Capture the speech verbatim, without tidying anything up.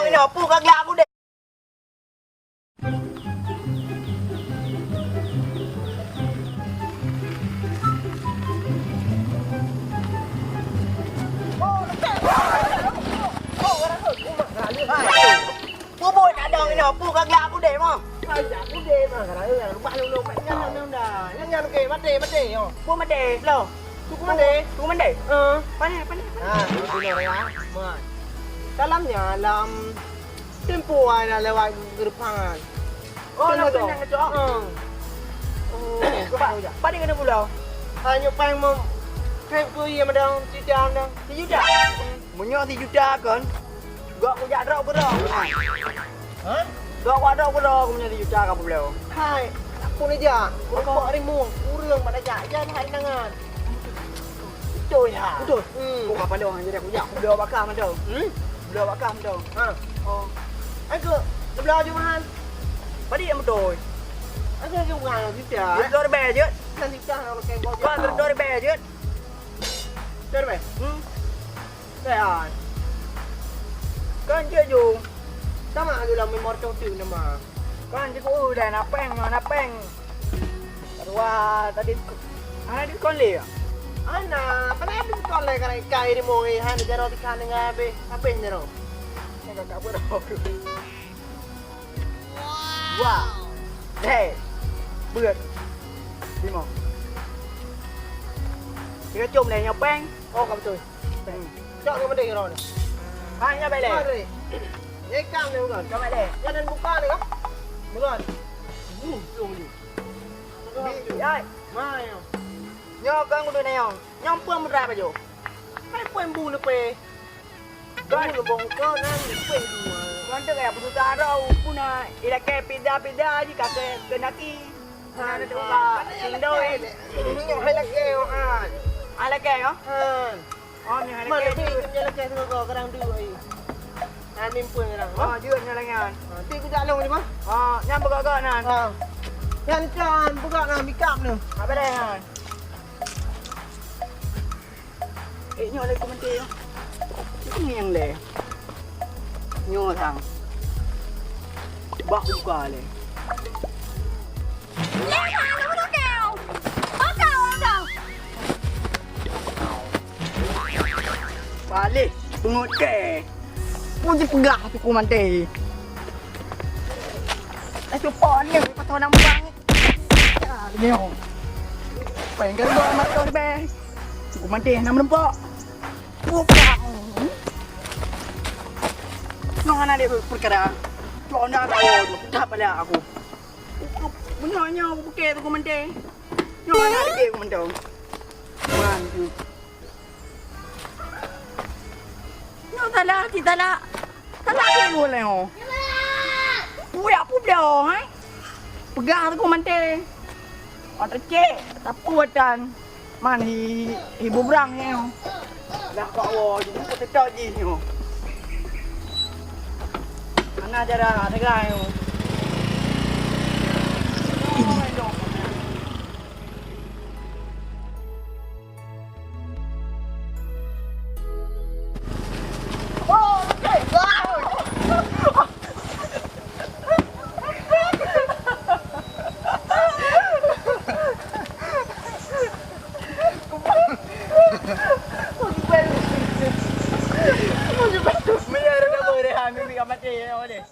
Nyoe peue ka glak aku deh. Bubui kadang inoe, peue ka glak aku deh mah. Ai, jak aku deh mah, kadang ureueng lumpah lôn lôn mat nyan, nyan, nyan, nyan, oke, maté, maté, yo. Peue maté, lo? Suku maté. Suku maté? Heeh. Pané, pané, pané. Ah, itu dia, ya. Mat. Dalam nyan, lam tempo ai na lewat geureupangan. Oh, lam keunan ngecok? Heeh. Oh, ba-, padé keuneuk pulo? Hanya paling mem-, kayak ku iya madang, sijam dang. Sijuta? Meunyoe sijuta kon, gok kujak droe keudroe. Hah? Gok kujak droe keudroe, meunyoe sijuta ka pulo. Hai, peue neujak? Apa? Rumpok rimueng, ureueng pada jak, jan hai nangan. Beutôi, ha? Beutôi. Hmm. Kok kapal dong, jadi aku jak, aku bloe baka mantong. Hmm? Bloe baka mantong. Ha. Oh. Aku, bloe je mahal. Padé nyang beutôi? Aku, aku mahal, sijam. Beutôi ribèe jeuet. Kan sijam, kalau kayak gua je. Kan beutôi ribèe jeuet. Beutôi ribèe? Hmm. Sehat. Kan cek jong. Sama aja lah memor cong tu nama. Kan cek, oh, dah na péng, na péng. Kedua tadi, ana diskon lé ya? Ana, kenapa diskon lé, karena ikai di mong, eh, han jaro tikan dengan habis. Apa yang jaro? Saya tak apa dah. Dua. Hei. Berat. Lima. Tiga com lé nyoe péng. Oh, ka beutôi. Péng. Cok ke mending roh ni. Ha, nyoe bèk lé. Mari. Nyekam ni bukan. Cok bèk lé. Jangan buka ni kan? Bukan. Uh, belum ni. Bi-, ai. Mai. Nyoe kan udah nyoe. Nyoe pun mudah baju. Mai pun bu lepe. Kan lubong kau nan lipeh dua. Kan tu kaya putus asa, pun nak ilakèe pida-pida ji kata kenaki. Ha, tu ka. Sindoi. Nyoe hai lakèe, ha. Ah, lakèe, oh? Ha. Oh, ni hai lakèe. Mana ni, nyoe lakèe tu kau, kadang dua ai. Ha, mimpun kadang. Oh, jeuet nyoe langan. Ha, ti ku jak long ni mah. Ha, nyang begagak nan. Ha. Nyan kan, begak nan, bikap ni. Apa dah nan? Eh, nyoe lé komandan. Ini yang lé. Nyoe sang. Bah buka lé. Balik, pungut ke. Puji peugah tu komandan. Eh, tu pon ni, patah nang bang. Ya, nyoe. Pengen gua mantong di beng. Cukup manteh, nak menumpuk. Bukan. Nyoe hana ada perkara. Cok anda tahu, dah pala aku. Benar nyoe, aku pakai tu komandan. Nyoe hana ada dia komandan. Man tu. Nyoe salah, si salah. Salah dia dulu leh, oh. Puyak pun dah, hai. Peugah tu komandan. Mata cek, sapu atan. Man hi, hi bubrang ni, oh. Dah kok wo, jadi aku tetap je ni, oh. Mana cara tegai, oh. Meunyoe ada nama Rehan, mimpi ka maté, ya, boleh.